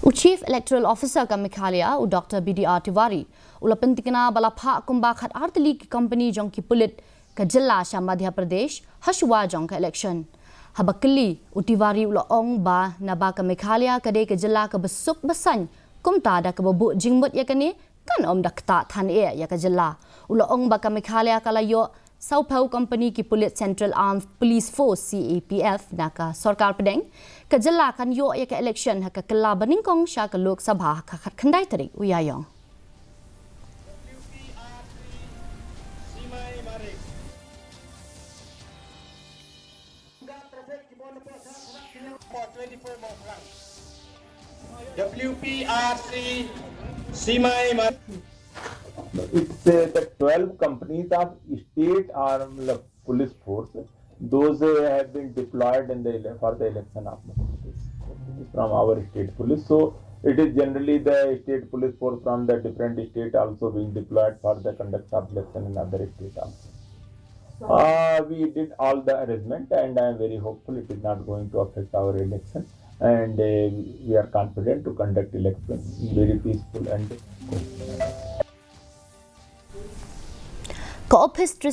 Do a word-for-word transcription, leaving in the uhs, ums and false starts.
U Chief Electoral Officer ka Meghalaya, u Doctor B D R Tiwari, u la pyntikna ba la phah kumba khat ar tylli ki kompani jong ki pulit ka jylla sha Madhya Pradesh ha shuwa jong ka election. Haba kylli, u Tiwari u la ong ba naba ka Meghalaya ka dei ka jylla kaba suk ba saiñ, kumta da kaba buh jingmut ïa kane kan ym da ktah than eh ïa ka jylla. U la ong ba ka Meghalaya ka la ïoh sawphew kompani ki pulit Central Armed Police Force, C A P F, na ka sorkar pdeng. Ka jylla kan ïoh ïa ka election ha ka kylla banyngkong sha ka Lok Sabha ha ka khatkhyndai tarik u Ïaïong. W P R C, Simai Mar- It's uh, the twelve companies of state armed police force. Those uh, have been deployed in the ele- for the election of Madhya Pradesh from our state police. So it is generally the state police force from the different state also being deployed for the conduct of election in other state also. Uh, we did all the arrangement, and I am very hopeful it is not going to affect our election. And uh, we are confident to conduct election very peaceful and Ka Ophis District